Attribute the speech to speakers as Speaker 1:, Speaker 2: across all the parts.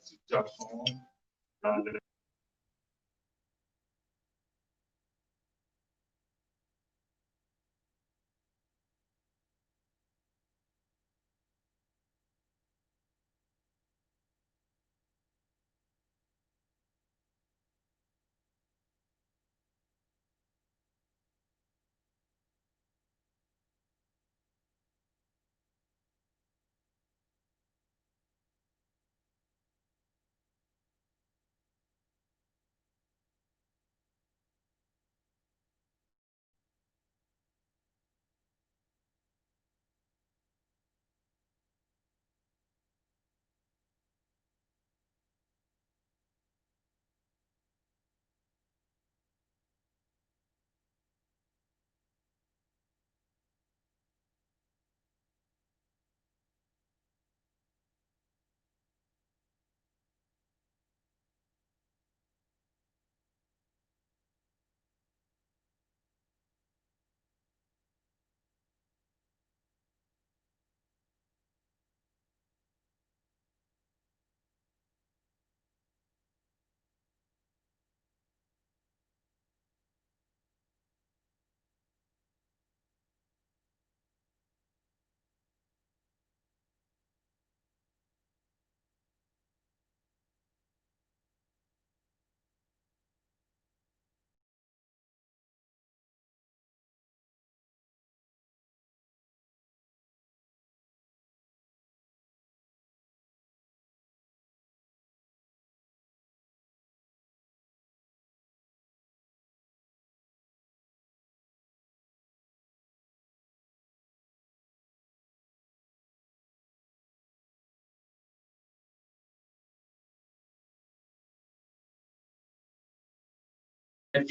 Speaker 1: situation dans les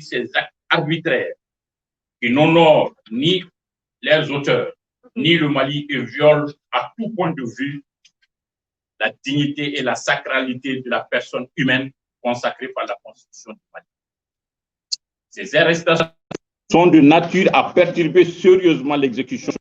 Speaker 2: ces actes arbitraires qui n'honorent ni leurs auteurs, ni le Mali et violent à tout point de vue la dignité et la sacralité de la personne humaine consacrée par la Constitution du Mali. Ces arrestations sont de nature à perturber sérieusement l'exécution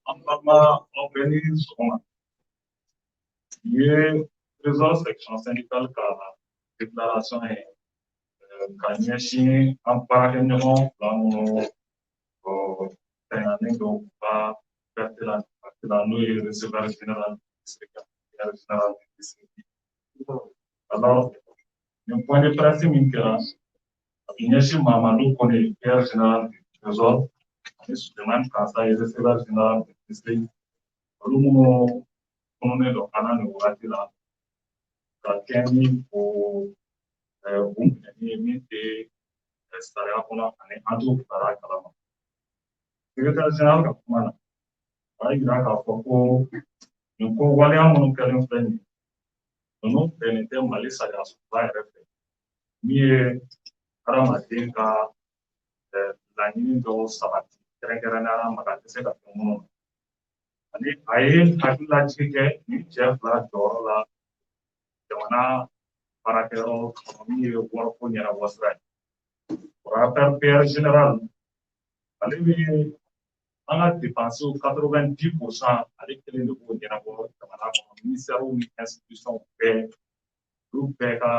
Speaker 1: An balima, aw bɛɛ ni sɔgɔma. Nin ye Trésor section syndicale ka déclaration ye ka ɲɛsin an baarakɛɲɔgɔn fila minnu tɛɲanen don u ka perte la parti la, n'o ye receveur général du district, général du district. Alors, nin point de presse min kɛra, a bɛ ɲɛsin Mamadu Kone, père général du Trésor, ani Sulemani Kansa ye, receveur général du district, olu minnu tununnen don an na nin wagati la ka kɛ ni o u minɛni ye min tɛ sariya kɔnɔ ani an t'o kibaruya kalama. Secrétaire général ka kuma na, a y'a jira k'a fɔ ko nin ko waleya minnu kɛlen filɛ nin ye, ninnu bɛnnen tɛ Mali sariya sunba yɛrɛ fɛ, min ye hadamaden ka laɲini dɔw sabati, kɛrɛnkɛrɛnnenya la maga tɛ se ka kɛ minnu na. Ani a ye hakililajigin kɛ nin cɛ fila jɔyɔrɔ la jamana baarakɛyɔrɔ kɔnɔ, min ye wariko ɲɛnabɔ sira ye. O rapport père général, ale bɛ an ka dépenses 90%, ale kelen de b'o ɲɛnabɔ jamana kɔnɔ. Ministères ni institutions bɛɛ, olu bɛɛ ka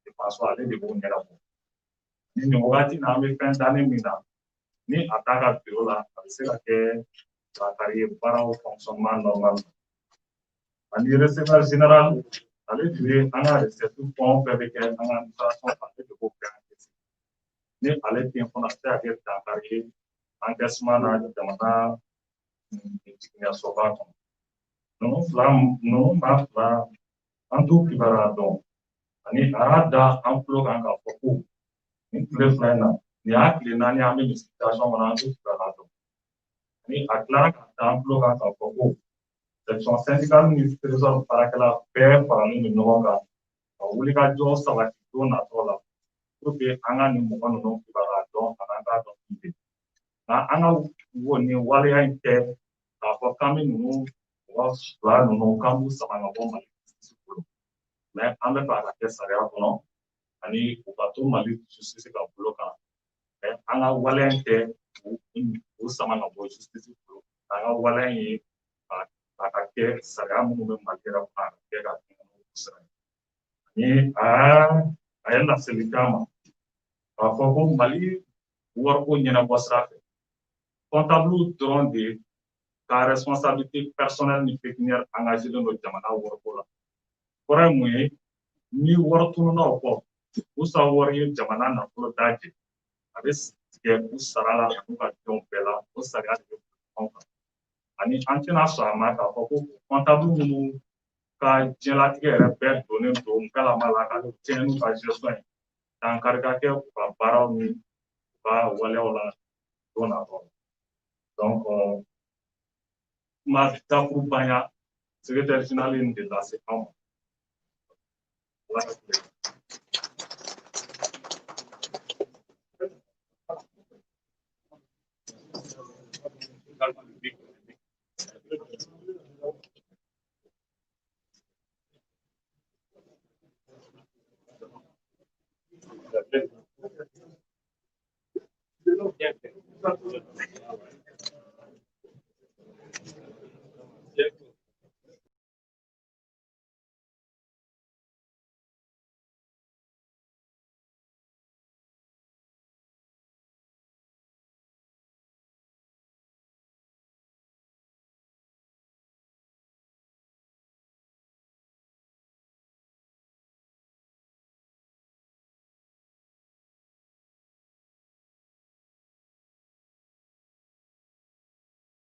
Speaker 1: dépenses, ale de b'o ɲɛnabɔ. Ni nin wagati in na, an bɛ fɛn dannen min na, ni a t'a ka bureau la, a bɛ se ka kɛ dankari ye baaraw fonctionnement normal. Ani receveur général, ale tun ye an ka recette fɛn o fɛn bɛ kɛ an ka administration, ale de b'o bɛɛ encaisser. Ni ale tɛ yen fana, a bɛ se ka kɛ dankari ye encaissement na jamana jiginyasoba kɔnɔ. Ninnu fila, ninnu maa fila, an t'u kibaruya dɔn. Ani a y'a da an tulo kan k'a fɔ ko nin tile 2 in na, nin y'a tile 4, an bɛ nin situation kɔnɔ, an t'u kibaruya dɔn. Ani a tilara ka da an tulo kan k'a fɔ ko section syndicale ni Trésor baarakɛla bɛɛ faralen don ɲɔgɔn kan ka wulikajɔ sabati don natɔ la pour que an ka nin mɔgɔ ninnu kibaruya dɔn ani an k'a dɔn min bɛ yen. Nka an ka nin waleya in tɛ k'a fɔ k'an bɛ ninnu mɔgɔ fila ninnu k'an b'u sama ka bɔ Mali justice bolo, mais an bɛ fɛ a ka kɛ sariya kɔnɔ ani u ka to Mali justice ka bolo kan. Mais an ka waleya in tɛ u sama ka bɔ justice bolo. An ka waleya in ye a ka kɛ sariya minnu bɛ Mali yɛrɛ kɔnɔ, a ka kɛ ka tɛmɛ n'o sira ye. Ani a ye laseli k'a ma k'a fɔ ko Mali wariko ɲɛnabɔ sira fɛ, comptable dɔrɔn de ka responsabilité personnelle ni pécuniaire engagé don jamana wariko la. Kɔrɔ ye mun ye? Ni wari tununna o kɔ, Musa wari ye jamana nafolo dajɛ, a bɛ tigɛ u sara la n'u ka denw bɛɛ la. O sariya de bɛ anw kan. Ani an tɛna sɔn a ma k'a fɔ ko comptable minnu ka diɲɛlatigɛ yɛrɛ bɛɛ donnen don ngalama la ka tiɲɛ n'u ka gestion ye, dankari ka kɛ u ka baaraw ni u ka waleyaw la don natɔ la. Donc kuma dakurubaya, secrétaire général ye nin de lase anw ma. Ala ka tile.